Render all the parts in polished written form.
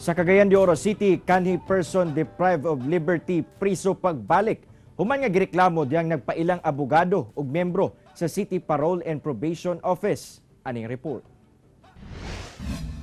Sa Cagayan de Oro City, kanhi person deprived of liberty priso pagbalik. Human nga gireklamo diyang nagpailang abogado ug membro sa City Parole and Probation Office. Aning report.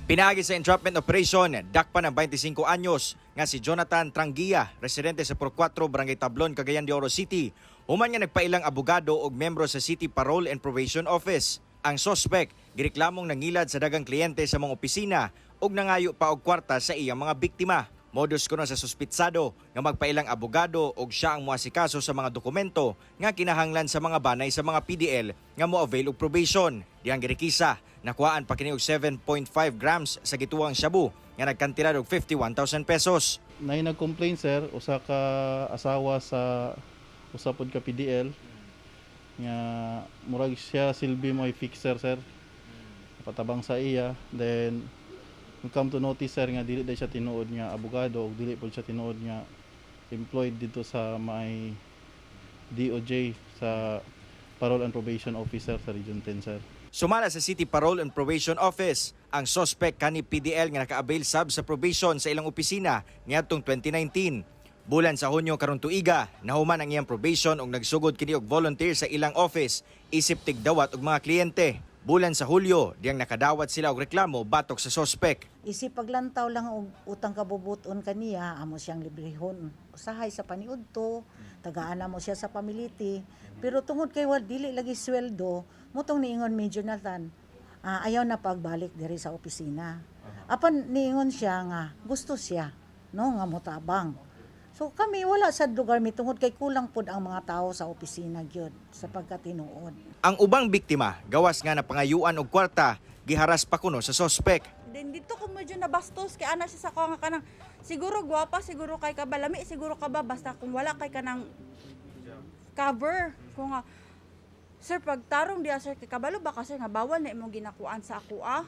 Pinaagi sa entrapment operation, dakpan ang 25 anyos nga si Jonathan Trangia, residente sa Purok 4, Barangay Tablon, Cagayan de Oro City. Human nga nagpailang abogado ug membro sa City Parole and Probation Office. Ang sospek, gireklamong nangilad sa dagang kliyente sa mga opisina ug nangayo pa og kwarta sa iyang mga biktima. Modus kuno sa suspitsado nga magpailang abogado og siya ang moasikaso sa mga dokumento nga kinahanglan sa mga banay sa mga PDL nga mo-avail og probation. Dihang girekisa, nakuhaan pa kini og 7.5 grams sa gituwang shabu nga nagkantidad og 51,000 pesos. Nay nag-complain, sir, usa ka asawa sa usa pod ka PDL nga murag siya silbi mo fixer, sir. Patabang sa iya, then we come to notice, sir, nga dili diay siya tinuod nga abogado ug dili pod siya tinuod nga employed dito sa may DOJ sa Parole and Probation Officer sa Region 10, sir. Sumala sa City Parole and Probation Office, ang suspect kani PDL nga naka-avail sab sa probation sa ilang opisina niadtong 2019. Bulan sa Hunyo karon tuiga, nahuman ang iyang probation ug nagsugod kini og volunteer sa ilang office isip tigdawat og mga kliyente. Bulan sa Hulyo, diyang nakadawat sila og reklamo batok sa suspect. Isip paglantaw lang og utang kabubuton kaniya, amo siyang librehon. Usahay sa paniudto, tagaan na mo siya sa pamiliti. Pero tungod kay wal dili lagi sweldo, mutong niingon mi Jonathan, ayaw na pagbalik diri sa opisina. Apan niingon siya nga gusto siya, no, nga motabang. So kami wala sa lugar mi tungod kay kulang pod ang mga tao sa opisina gyud sa pagkatinuod. Ang ubang biktima, gawas nga napangayuan og kwarta, giharas pa kuno sa suspect. Then dito ko medyo nabastos kay ana siya sa ko nga kanang siguro gwapa, siguro kay ka balami, siguro ka ba, basta kung wala kay kanang cover ko nga, "Sir, pagtarong diya, sir, kay kabalo ba ka, sir, nga bawal na imong ginakuan sa ako, ah?"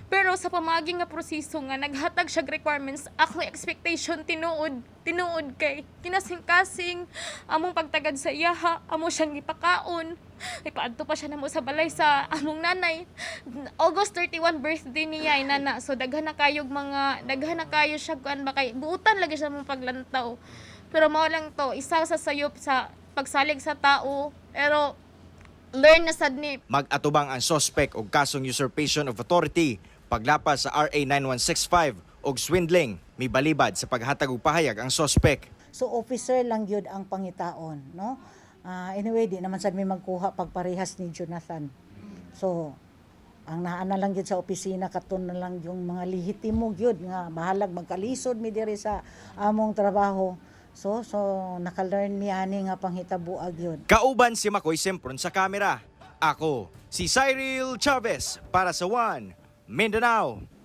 Pero sa pamaagi nga proseso nga naghatag siya requirements, akong expectation tinuod, tinuod kay kinasing-kasing among pagtagad sa iyaha, amo siyang gipakaon. Ipaadto pa siya namo sa balay sa among nanay. August 31 birthday niya ay nana. So daghan na kayog mga daghan na kayo siya kuan ba kay buutan lagi siya mong paglantaw. Pero mao lang to, isa sa sayop sa pagsalig sa tao. Pero learn na sad ni. Mag-atubang ang suspect og kasong usurpation of authority, paglapas sa RA 9165 og swindling. Mibalibad sa paghatag og pahayag ang suspect. So officer lang gyud ang pangitaon, no? Anyway, di naman sad mi magkuha pagparehas ni Jonathan. So ang naa na lang gyud sa opisina katon na lang yung mga lehitimo gyud nga bahalag magkalisod mi diri sa among trabaho. So naka-learn mi ani nga panghitabo gyud. Kauban si Makoy Sempron sa kamera. Ako, si Cyril Chavez para sa One Mindanao.